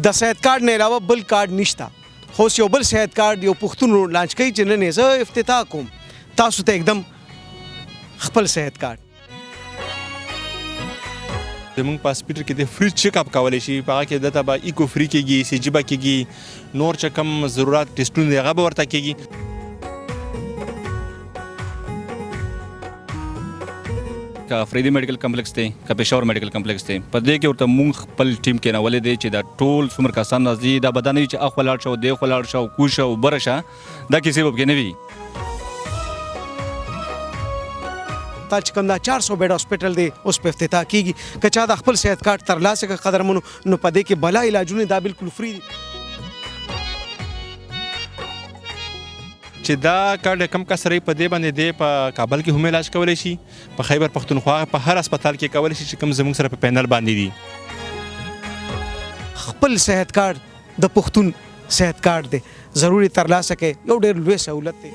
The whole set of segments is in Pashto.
د صحت کارت نه علاوه بل کارت نشته، خو اوس یو بل صحت کارت یو پښتون ورور لانچ کوي چې نن یې زه افتتاح کوم تاسو ته یکدم خپل صحت کارت. زمونږ په هاسپیټل کې د free check up کولی شي، په هغه کې دلته به echo free کېږي، ECG به کېږي، نور چې کوم ضرورت ټیسټونه دي هغه به ورته کېږي. که افریدي میډیکل کمپلیکس دی، که پېښور میډیکل کمپلیکس دی، په دې کې ورته مونږ خپل ټیم کېنولی دی چې دا ټول څومره کسان راځي دا به دا نه وي چې اخوا لاړ شه او دېخوا لاړ شه او کوز شه او بره شه، دا کیسې به پکې نه وي. تا چې کوم دا 400 بیډ هاسپټل دی اوس په افتتاح کیږي، که چا د خپل صحت کارت ترلاسه کړ قدرمنو نو په دې کې بلا علاجونه دا بالکل free دي. چې دا کارت کم کس سره په دې باندې دی په کابل کې هم علاج کولی شي، په خیبر پښتونخوا په هر هسپتال کې کولی شي چې کوم زموږ سره په پینل باندې دي. خپل صحت کارت د پښتون صحت کارت دی، ضروري ترلاسه کړئ، یو ډېر لوی سهولت دی.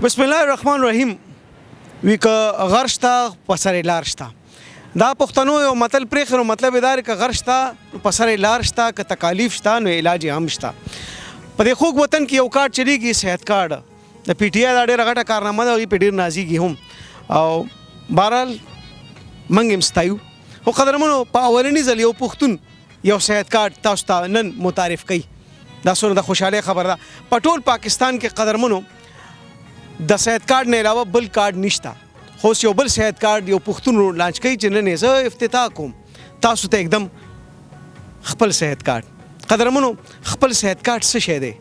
بسم الله الرحمن الرحیم. وی که غر شته په سر یې لار شته. دا پښتنو یو متل پرېښی نو مطلب یې دا دی که غر شته په سر یې لار شته، که تکالیف شته نو علاج یې هم شته. په دې خوږ وطن کې یو کارت چلیږي صحت کارت، د پي ټي آی دا ډېره غټه کارنامه ده، هغوی پرې ډېر نازیږي هم او بهرحال موږ یې هم ستایو. خو قدرمنو په اولني ځل یو پښتون یو صحت کارت تاسو ته نن متعارف کوي، دا څومره د خوشحالۍ خبره ده. په ټول پاکستان کې قدرمنو د صحت کارت نه علاوه بل کارت نشته، خو اوس یو بل صحت کارت یو پښتون ورور لانچ کوي چې نن یې زه افتتاح کوم تاسو ته یکدم خپل صحت کارت. قدرمنو خپل صحت کارت څه شی دی،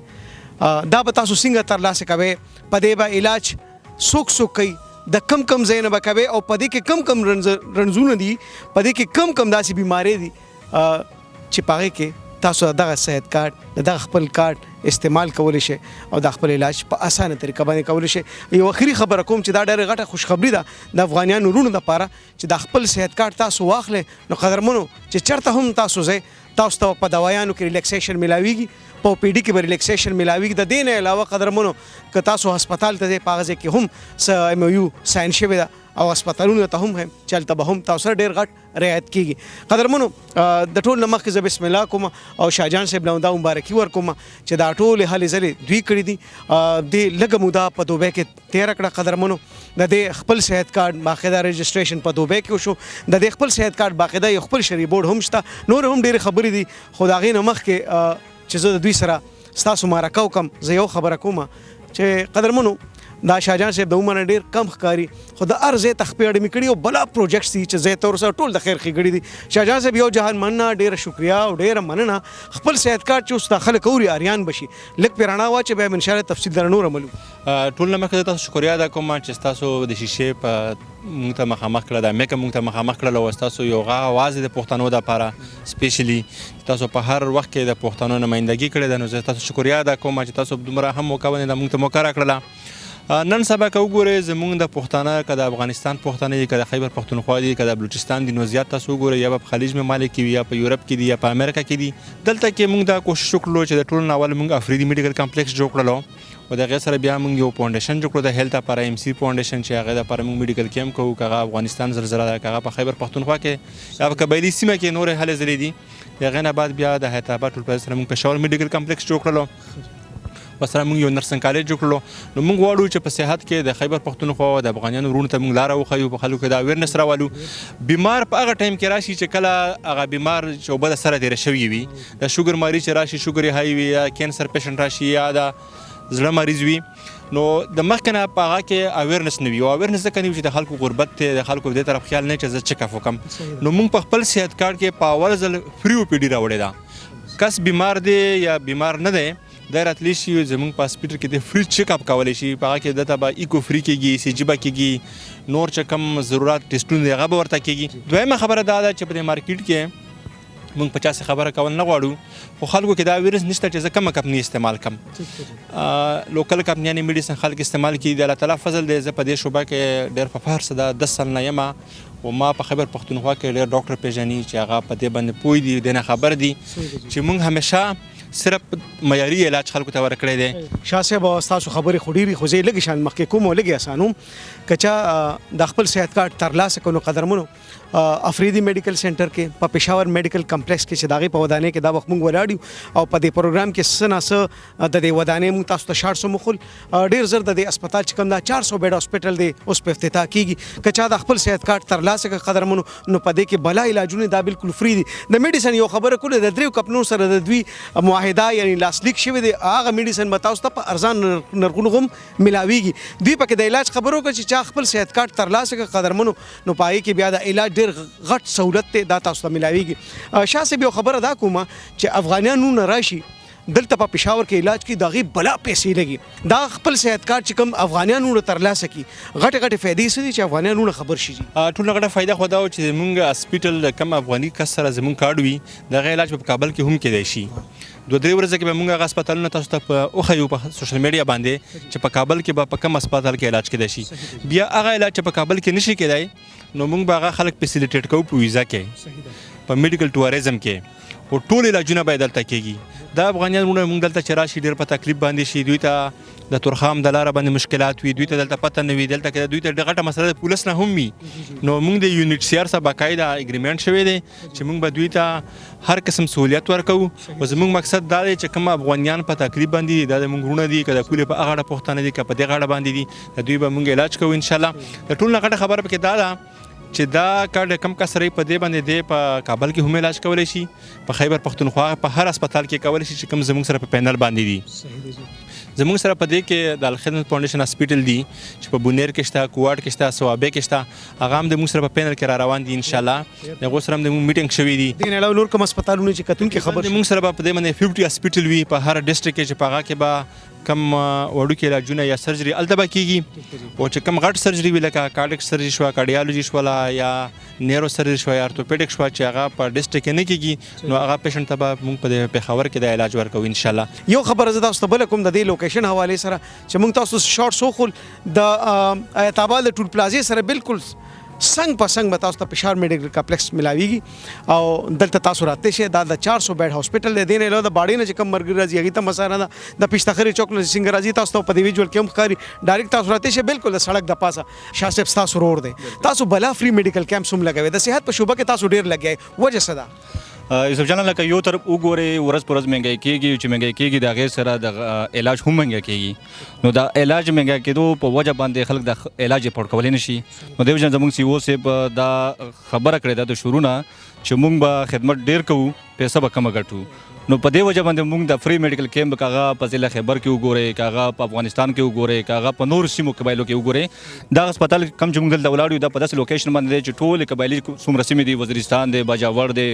دا به تاسو څنګه ترلاسه کوئ، په دې به علاج څوک څوک کوي، د کم کم ځای نه به کوئ او په دې کې کم کم رنځونه دي، په دې کې کم کم داسې بیمارۍ دي چې په هغې کې تاسو دغه صحت کارت د دغه خپل کارت استعمال کولی شئ او د خپل علاج په اسانه طریقه باندې کولی شئ. یو اخري خبره کوم چې دا ډېره غټه خوشخبري ده د افغانیانو وروڼو دپاره چې دا خپل صحت کارت تاسو واخلئ نو قدرمنو چې چېرته هم تاسو ځئ تاسو ته په دوایانو کې relaxation ملاویږي، په OPD کې به relaxation ملاویږي. د دې نه علاوه قدرمنو که تاسو هسپتال ته ځئ په هغه ځای کې هم څه MOU sign شوې ده او هسپتالونو ته هم چې هلته به هم تاسو سره ډېر غټ رعایت کیږي. قدرمنو د ټول نه مخکې زه بسم الله کوم او شاهجان صاحب له دا مبارکي ورکوم چې دا ټولې هلې ځلې دوی کړې دي. دې لږه موده په دوبۍ کې تېره کړه. قدرمنو د دې خپل صحت کارت باقاعده رجسټریشن په دوبۍ کې وشو، د دې خپل صحت کارت باقاعده یو خپل شرعي بورډ هم شته، نور هم ډېرې خبرې دي. خو د هغې نه مخکې چې زه د دوی سره ستاسو معرکه وکړم زه یو خبره کوم چې قدرمنو دا شاهجان صاحب د عمر نه ډېر کم ښکاري خو د هر ځای ته خپې اړمې کړي او بلا پروجیکټس دي چې ځای ته ورسره ټول د خیر ښېګڼې دي. شاهجان صاحب یو جهان مننه، ډېره شکریه او ډېره مننه. خپل صحت کارت چې اوس دا خلک اوري اریان به شي، لږ پرې رڼا واچوي بیا به انشاءالله تفصیل در نور عملو. ټول نه مخکې زه تاسو شکریه ادا کوم چې ستاسو د شیشې په مونږ ته مخامخ کړه، دا میکه مونږ ته مخامخ کړل او ستاسو یو غا اواز دی د پښتنو دپاره specially تاسو په هر وخت کې د پښتنو نمایندګي کړې ده، نو زه تاسو شکریه ادا کوم چې تاسو دومره هم موقع باندې دا مونږ ته موقع راکړله. نن سبا که وګورئ زمونږ د پښتانه که د افغانستان پښتانه دي، که د خیبر پښتونخوا دي، که د بلوچستان دي، نو زیات تاسو وګورئ یا به په خلیج ممالک کې وي، یا په یورپ کې دي، یا په امریکا کې دي. دلته کې مونږ دا کوشش وکړلو چې د ټولو نه اول مونږ افریدي میډیکل کمپلیکس جوړ کړلو او د هغې سره بیا مونږ یو فاونډیشن جوړ کړو د health لپاره، MC فاونډیشن، چې هغې لپاره مونږ میډیکل کیمپ کوو، که هغه افغانستان زلزله ده، که هغه په خیبر پښتونخوا کې یا په قبایلي سیمه کې نورې هلې ځلې دي. د هغې نه بعد بیا د حیات آباد ټول پلازه سره مونږ پېښور میډیکل کمپلیکس جوړ کړلو. ورسره موږ یو نرسنګ کالج جوړ کړلو. نو موږ غواړو چې په صحت کې د خیبر پښتونخوا او د افغانانو وروڼو ته موږ لاره وښیو، په خلکو کې دا اویرنس راولو. بیمار په هغه ټایم کې راشي چې کله هغه بیمار چې اوبه د سره تېره شوې وي، د شوګر مریض چې راشي شوګر یې های وي، یا کینسر پیشنټ راشي، یا د زړه مریض وي، نو د مخکې نه په هغه کې اویرنس نه وي. او اویرنس ځکه نه وي چې د خلکو غربت دی، د خلکو دې طرف خیال نه چې زه چیک اپ وکړم. نو موږ په خپل صحت کارت کې په اول ځل فري او پي ډي راوړې ده. کس بیمار دی یا بیمار نه دی، دا راتلی شي زموږ په هسپیټل کې د فري چیک اپ کولی شي. په هغه کې دته به ایکو فري کېږي، ای سي جي به کېږي، نور چې کوم ضرورت ټیسټونه دی هغه به ورته کېږي. دویمه خبره دا ده چې په دې مارکیټ کې موږ په چا څه خبره کول نه غواړو، خو خلکو کې دا ویروس نشته چې زه کومه کمپنی استعمال کم. لوکل کمپنیانې میډیسن خلک استعمال کړي. د الله تعالی فضل دی زه په دې شعبه کې ډېر په فخر سره 10 سال نه یم، او ما په خیبر پښتونخوا کې ډېر ډاکټر پیژني چې هغه په دې باندې پوه دي، دې نه خبر دي چې موږ همیشه صرف معیاري علاج خلکو ته ورکړی دی. شاه صاحب ستاسو خبرې خو ډېرې، خو زه یې لږې شان مخکې کوم او لږې اسانوم. که چا د خپل صحت کارت ترلاسه کړو، نو قدرمنو افریدي میډیکل سنټر کې په پېښور میډیکل کمپلیکس کې چې د هغې په ودانۍ کې دا وخت موږ ولاړ یو، او په دې پروګرام کې څه ناڅه د دې ودانۍ موږ تاسو ته شاټس هم وښول. ډېر زر د دې هسپتال چې کوم دا 400 بیډ هاسپټل دی اوس په افتتاح کېږي. که چا د خپل صحت کارت ترلاسه کړ قدرمنو، نو په دې کې بلا علاجونه دا بالکل فري دي. د میډیسن یو خبره کوله، د دریو کمپنیو سره د دوی معاهده یعنی لاسلیک شوی دی، هغه میډیسن به تاسو ته په ارزان نرخونو هم ملاویږي. دوی پکې د علاج خبرو وکړه چې چا خپل صحت کارت ترلاسه کړ قدرمنو، نو په هغې کې بیا د علاج ډېر غټ سهولت دی، دا تاسو ته ملاویږي. شاه صاحب یو خبره دا کومه چې افغانیان وروڼه راشي دلته په پېښور کې علاج کوي، د هغې بلا پیسې لګي. دا خپل صحت کارت چې کوم افغانیان وروڼه ترلاسه کړي، غټې غټې فایدې څه دي چې افغانیان وروڼه خبر شي؟ ټول غټه فایده خو دا و چې زمونږ هسپیټل د کوم افغاني کس سره زمونږ کارت وي، د هغې علاج به په کابل کې هم کېدای شي. 2-3 ورځې کې به مونږ هغه هسپتالونه تاسو ته وښیو په سوشل میډیا باندې چې په کابل کې به په کوم هسپتال کې علاج کېدای شي. بیا هغه علاج چې په کابل کې نشي کېدای، نو مونږ به هغه خلک فیسیلیټیټ کوو په ویزا کې، په میډیکل ټوریزم کې، او ټول علاجونه به دلته کېږي. دا افغانیان وروڼه مونږ دلته چې راشي ډېر په تکلیف باندې شي، دوی ته د تورخم د لاره باندې مشکلات وي، دوی ته دلته پته نه وي، دلته کې دوی ته ډېره غټه مسله د پولیس نه هم وي. نو مونږ د یو ان ایچ سي آر سره باقاعده اګریمنټ شوی دی چې مونږ به دوی ته هر قسم سهولیت ورکوو. او زمونږ مقصد دا دی چې کوم افغانیان په تکلیف باندې دي، دا د مونږ وروڼه دي، که د پولې په هغه غاړه پښتانه دي که په دې غاړه باندې دي، د دوی به مونږ علاج کوو انشاءالله. د ټولو نه غټه خبره پکې دا ده چې دا کارت کم کس سره په دې باندې دی په کابل کې هم علاج کولی شي، په خیبر پښتونخوا په هر هسپتال کې کولی شي چې کوم زمونږ سره په پینل باندې دي. زمونږ سره په دې کې د الخدمت فاونډیشن هسپیټل دي چې په بونیر کې شته، کوواټ کې شته، صوابۍ کې شته، هغه هم د موږ سره په پینل کې را روان دي انشاءالله. د هغو سره هم د موږ میټینګ شوی دي. دې نه علاوه نور کوم هسپتالونه چې کتونکي خبر شي؟ موږ سره به په دې باندې 50 هسپیټل وي په هر ډسټریکټ کې چې په هغه کې به کم وړوکي علاجونه یا سرجري هلته به کېږي، او چې کم غټ سرجري وي لکه کارډیک سرجري شوه، کارډیالوجي شوله، یا نیرو سرجري شوه، یا ارتوپیډیک شوه چې هغه په ډسټریکټ کې نه کېږي، نو هغه پیشنټ ته به موږ په دې پېښور کې د علاج ورکوو انشاءالله. یو خبره زه تاسو ته بله کوم د دې لوکیشن حوالې سره چې موږ تاسو شارټس وښول، د حیات آباد د ټول پلازې سره بالکل څنګ په څنګ به تاسو ته پېښور میډیکل کمپلیکس ملاویږي، او دلته تاسو راتلی شئ. دا د 400 بیډ هاسپټل دی. دې نه علاوه د باړې نه چې کوم مرګري راځي هغې ته مسانه ده، د پیشتخرې چوک نه چې څنګه راځي تاسو ته په دې ویجول کې هم ښکاري، ډایرکټ تاسو راتلی شئ بالکل د سړک د پاسه. شاه صاحب ستاسو ورور دی، تاسو بلا فري میډیکل کیمپس هم لګوئ، د صحت په شعبه کې تاسو ډېر لګیا یئ، وجه څه ده؟ یوسف جان لکه یو طرف وګورئ ورځ په ورځ مهنګۍ کېږي، چې مهنګۍ کېږي د هغې سره د علاج هم مهنګی کېږي، نو د علاج مهنګی کېدو په وجه باندې خلک د علاج افورډ کولی نه شي. نو دې وجه نه زموږ سی او صاحب دا خبره کړې ده د شروع نه چې موږ به خدمت ډېر کوو، پیسې به کمه ګټو. نو په دې وجه باندې موږ د فري میډیکل کیمپ که هغه په ضلع خیبر کې وګورئ، که هغه په افغانستان کې وګورئ، که هغه په نورو سیمو قبایلو کې وګورئ، دا هسپتال کوم چې موږ دلته ولاړ یو دا په داسې لوکیشن باندې دی چې ټولې قبایلي څومره سیمې دي، وزیرستان دی، باجوړ دی،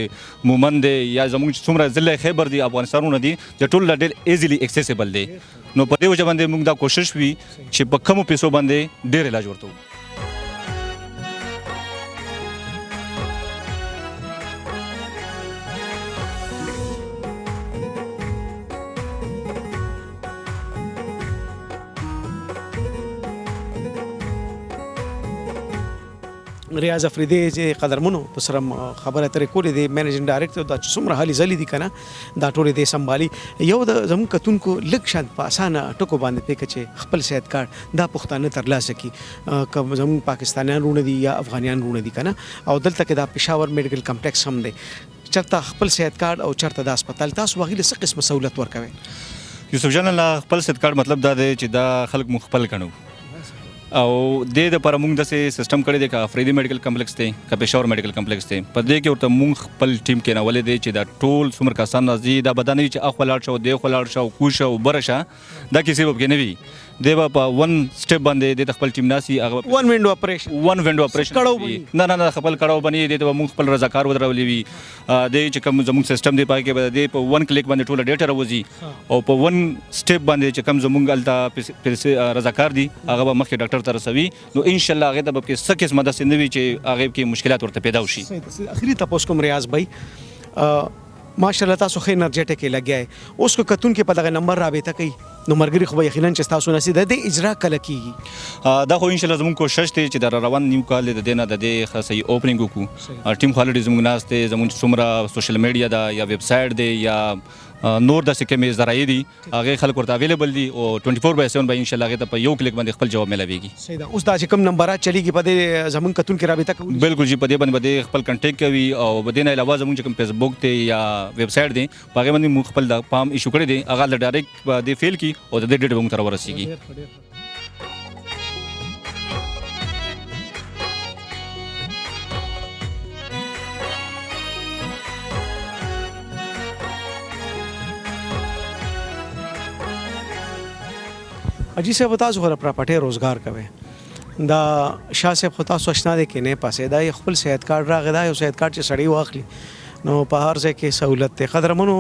مومند دی، یا زموږ چې څومره ضلع خیبر دی، افغانستانونه دي، د ټولو له ډېر ایزیلی اکسیسیبل دی. نو په دې وجه باندې موږ دا کوشش وي چې په کمو پیسو باندې ډېر علاج ورته وکړو. ریاض افریدی چې قدرمنو په سره خبره اترې کولې دي، منیجنګ ډایریکټر دا چې څومره هلې ځلې دي که نه دا ټولې دې سمبالي. یو د زموږ کتونکو لږ شان په اسانه ټکو باندې پېښه چې خپل صحت کارت دا پښتانه ترلاسه کړي، که زموږ پاکستانیان وروڼه دي یا افغانیان وروڼه دي که نه، او دلته کې دا پېښور میډیکل کمپلیکس هم دی، چېرته خپل صحت کارت او چېرته دا هسپتال، تاسو هغوی له څه قسمه سهولت ورکوئ؟ یوسف جان الله خپل صحت کارت مطلب دا دی چې دا خلک موږ خپل ګڼو او دې د پر موږ داسې سیستم کړی دی، که افریدي میډیکل کمپلیکس دی، که پېښور میډیکل کمپلیکس دی، په دې کې ورته موږ خپل ټیم کېنولی دی چې دا ټول څومره کسان راځي، دا به دا نه وي چې اخوا لاړ شه او دې خوا لاړ شه او کوز شه او بره شه، دا کیسې به پکې نه وي. دی به په ون سټیپ باندې د خپل ټیم ناسي، هغه ون وینډو اپریشن، ون وینډو اپریشن کړو بني. نه نه نه، خپل کړو بني. دې ته به موږ خپل رضاکار ودرولې وي. دې چې کوم زموږ سیستم دی، پای کې به دې په ون کلیک باندې ټوله ډیټا راوځي او په ون سټیپ باندې چې کوم زموږ هلته پیسې رضاکار دي، هغه به مخکې ډاکټر ته رسوي. نو ان شاء الله هغې ته به پکې څه قسمه داسې نه وي چې هغې کې مشکلات ورته پیدا وشي. صحیح ده. اخري تپوس کوم ریاض بھائی، ماشاءالله تاسو ښه انرژټک یې لګیا یې. اوس که کتونکي په دغه نمبر رابطه کوي، نو مرګري خو به یقینا چې تاسو نسی د دې اجرا کله کیږي؟ دا خو ان شاء الله زموږ کوشش دی چې د روان نیو کال د دې نه د دې ښه صحیح اوپننګ وکړو. ټیم خو already زموږ ناست دی. زموږ څومره سوشل میډیا ده یا ویب سایټ دی یا نور داسې کومې ذرایع دي، هغې خلک ورته اویلیبل دي او 24 by 7 به ان شاء الله هغې ته په یو کلیک باندې خپل جواب ملاویږي. صحیح ده. اوس دا چې کوم نمبرات چلیږي، په دې زمونږ کتونکي رابطه کوي؟ بالکل جی، په دې باندې به دې خپل کنټیکټ کوي او په دې نه علاوه زموږ چې کوم فیسبوک دی یا ویب سایټ دی، په هغې باندې موږ خپل د فارم ایشو کړی دی، هغه له ډایرکټ به دې فیل کړي او د دې ډیټ به موږ ته راورسیږي. حاجي صاحب، تاسو خو پراپرټي روزګار کوي. دا شاه صاحب خو تاسو آشنا دی کې نه پاسې دا یو خپل صحت کارت راغی. دا یو صحت کارت چې سړی واخلي، نو په هر ځای کې سہولت دی. قدرمنو،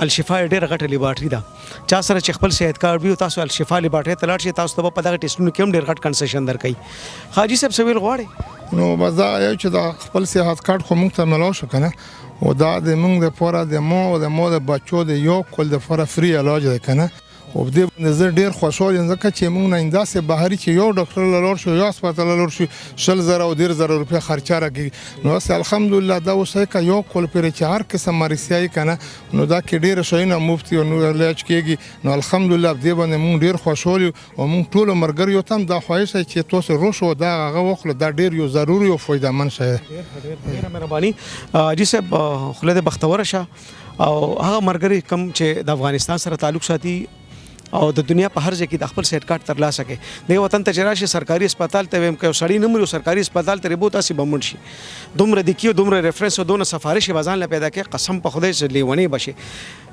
الشفا ډېره غټه لیبارټري ده. چا سره چې خپل صحت کارت وي او تاسو الشفا لیبارټري ته لاړ شئ، تاسو ته به په دغه ټیسټونو کې هم ډېر غټ کنسیشن درکوي. حاجي صاحب، څه ویل غواړئ؟ نو بس دا یو چې دا خپل صحت کارت خو موږ ته ملاو شو کنه، او دا د موږ د پاره، د مو او د مو د بچو د یو کال د پاره free علاج دی کنه. او په دې باندې زه ډېر خوشحال یم، ځکه چې موږ نه داسې بهري چې یو ډاکټر له لاړ شو یا هسپتال له لاړ شو، 20,000 او 30,000 روپۍ خرچه راکېږي. نو اوس الحمدلله دا اوس که یو کال پورې چې هر قسم مریضیا یې که نه، نو دا کې ډېر شیونه مفت او نو علاج کېږي. نو الحمدلله په دې باندې موږ ډېر خوشحال یو او موږ ټولو ملګریو ته هم دا خواهش دی چې تاسو روشو دا هغه واخلو، دا ډېر یو ضروري او فایدهمند شی دی. ډېره مهرباني حاجي صاحب، خوله دې بختوره شه. او هغه مرګري کم چې د افغانستان سره تعلق ساتي او د دنیا په هر ځای کې د خپل صحت کارت ترلاسه کړي، د وطن ته چې راشي، سرکاري هسپتال ته ویم، که یو سړی نه مري او سرکاري هسپتال ته ریبو، تاسې به مړ شي. دومره د کیو دومره ریفرنس او دونه سفارش به ځان له پیدا کړي، قسم په خدای چې لیونی به شي.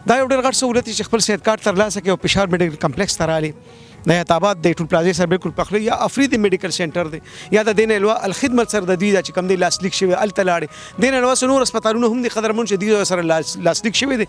دا یو ډېر غټ سهولت دی چې خپل صحت کارت ترلاسه کړي او پېښور میډیکل کمپلیکس ته راغلي، د حیات آباد د ټول پلازې سره بالکل پخلی یا افریدي میډیکل سنټر دی، یا د دې نه علاوه الخدمت سره د دوی دا چې کوم دی لاسلیک شوی، هلته لاړې. دې نه علاوه څه نور هسپتالونه هم دي قدرمن چې دوی سره لاسلیک شوی دی.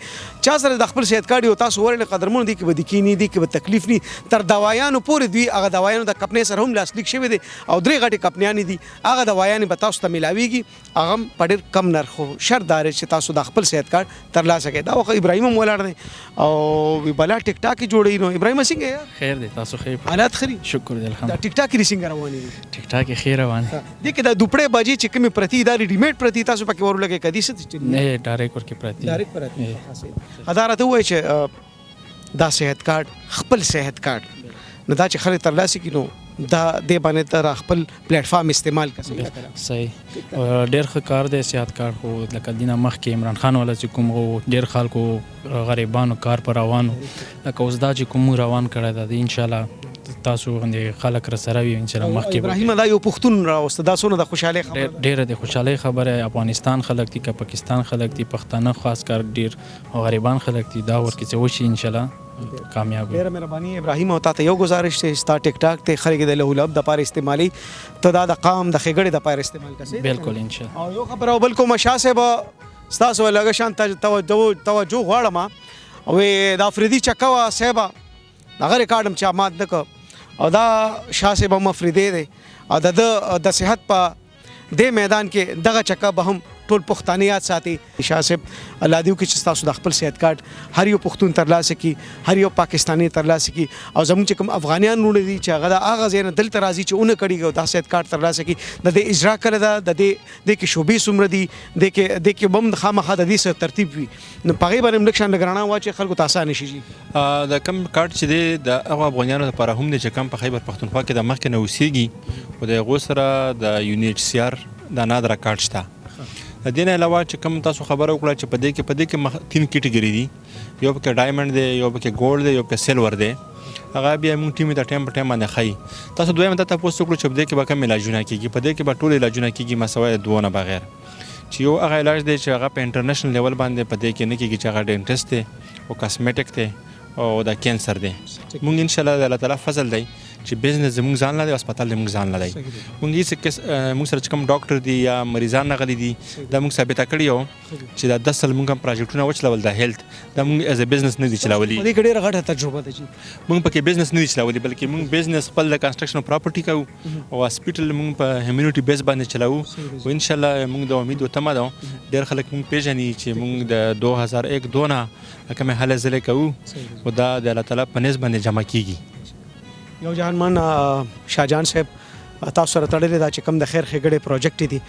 چا سره د خپل صحت کارت یو، تاسو ورلې قدرمن دي کې به دکی نه دي کې به تکلیف نه، تر دوايانو پورې دوی هغه دوايانو د کمپنۍ سره هم لاسلیک شوی دی او درې غټې کمپنیانې دي، هغه دوايانې به تاسو ته ملاویږي، هغه هم په ډېر کم نرخ. خو شرط دا دی چې تاسو د خپل صحت کارت ترلاسه کړئ. دا وخت ابراهیم هم ولاړ دی او بلا ټیک ټاک جوړوي. نو ابراهیم، څنګه یې؟ خیر دی، تاسو خیر؟ حالات ښه دي؟ شکر دی. دا الحمد. ټیک ټاک دې څنګه روانې دي؟ ټیک ټاک یې ښې روان دي. دې کې دا دوپړې باجی چې کومې پرتی دا ریډي میډ پرتی، تاسو پکې ورولګې کدي څه چې؟ نه، ډایرکټ ورکې پرتی. ډایرکټ پرتی. دا راته ووایي چې دا صحت کارت، خپل صحت کارت، نو دا چې خلک ترلاسه کړي، نو دا دې باندې تر خپل پلیټ فارم استعمال کړي. صحیح، ډېر ښه کار دی صحت کارت خو. لکه دینه مخکې عمران خان والا چې کوم وو، ډېر خلکو غریبانو کار پر روانو. لکه اوس دا چې کوم موږ روان کړی دا، ان شاء الله تاسو غوندې خلک را سره وي، ان شاء الله مخکې به. ابراهیم، دا یو پښتون راوسته، دا څونه د خوشحالۍ خبره ده. ډېره د خوشحالۍ خبره. افغانستان خلک دي که پاکستان خلک دي، پښتانه خاص کار ډېر غریبان خلک دي، دا ورکې چې وشي، ان شاء الله کامیاب وي. ډیره مهرباني ابراهیم. او تاته یو گزارش دی، ستا ټیک ټاک ته خلک د لهو لعب د پاره استعمالي، ته دا د قام د ښېګړې د پاره استعمال کسي. بالکل، ان شاء الله. او یو خبره بل کوم، شاه صاحب، ستاسو لږه شان توجه غواړم. او د افریدي چکه وا صاحب، هغه ریکارډ هم چا مات نه کړ، او دا شاه صاحب هم افریدی دی او د ده د صحت په دې میدان کې دغه چکه به هم ټول پښتانه یاد ساتي. شاه صاحب، الله دې وکړي چې تاسو د خپل صحت کارت هر یو پښتون ترلاسه کړي، هر یو پاکستانی ترلاسه کړي، او زموږ چې کوم افغانیان وروڼه دي چې هغه د هغه ځای نه دلته راځي چې ونه کړي او دا صحت کارت ترلاسه کړي. د دې اجرا کله ده؟ د دې دې کې شعبې څومره دي؟ دې کې به هم خامخا د دې څه ترتیب وي، نو په هغې باندې هم لږ شان لږ رڼا واچوي، خلکو ته اسانه شي. د کم کارت چې دی، د هغو افغانانو لپاره هم دی چې کم په خیبر پښتونخوا کې د مخکې نه اوسېږي او د هغو سره د یو ان ایچ سي آر د نادرا کارت شته. د دې نه علاوه چې کوم تاسو خبره وکړه چې په دې کې په دې کې تین کیټګری دي، یو پکې ډایمنډ دی، یو پکې ګولډ دی، یو پکې سیلور دی. هغه بیا موږ ټیم ته ټیم په ټیم باندې ښایي. تاسو دویم ته تاسو وکړو چې په دې کې به کوم علاجونه کیږي. په دې کې به ټول علاجونه کیږي مسوای دوه نه بغیر چې یو هغه علاج دی چې هغه په انټرنیشنل لیول باندې په دې کې نه کیږي، چې هغه ډینټسټ دی او کاسمیټک دی او دا کینسر دی. مونږ ان شاء الله د الله تعالی فضل دی چې بزنس زموږ ځان له دی، هسپتال زموږ ځان له دی. مونږ هیڅ کس مونږ سره چې کوم ډاکټر دی یا مریضان راغلي دي، دا مونږ ثابته کړی یو چې دا 10 سال مونږ هم پروجیکټونه وچلول د هیلث، دا مونږ از ا بزنس نه دي چلولي. په دې کې ډېره غټه تجربه ده چې مونږ پکې بزنس نه دي چلولي، بلکې مونږ بزنس خپل د کنسټرکشن پراپرټي کوو او هسپتال مونږ په هیومانیټي بیس باندې چلاو. او ان شاء الله مونږ د امید او تمه ده، ډېر خلک مونږ پیژني چې مونږ د 2001 دونه کومې هلې ځلې کوو او دا د الله تعالی په نس باندې جمع کیږي. یو جهان من شاهجان صاحب، تاسو سره تړلې دا چې کوم د خیر ښېګړې پروجیکټ دي،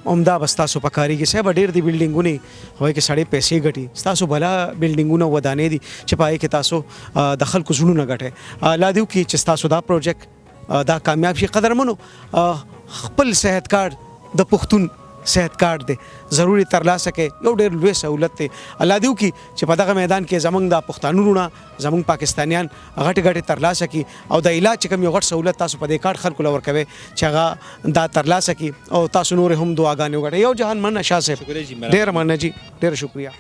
همدا به ستاسو په کارېږي. صاحب ډېر دي بلډینګونه هغوی کې سړی پیسې ګټي، ستاسو بلا بلډینګونه ودانۍ دي چې په هغې کې تاسو د خلکو زړونه ګټئ. الله دې وکړي چې ستاسو دا پروجیکټ دا کامیاب شي. قدرمنو، خپل صحت کارت د پښتون صحت کارت دی، ضروري ترلاسه کړئ، یو ډېر لوی سهولت دی. الله دې وکړي چې په دغه میدان کې زمونږ د پښتانه وروڼه، زمونږ پاکستانیان غټې ګټې ترلاسه کړي او د علاج چې کوم یو غټ سهولت تاسو په دې کارت خلکو له ورکوئ چې هغه دا ترلاسه کړي او تاسو نورې هم دعاګانې وګټئ. یو جهان مننه شاه صاحب، ډېره مننه جی، ډېره شکریه.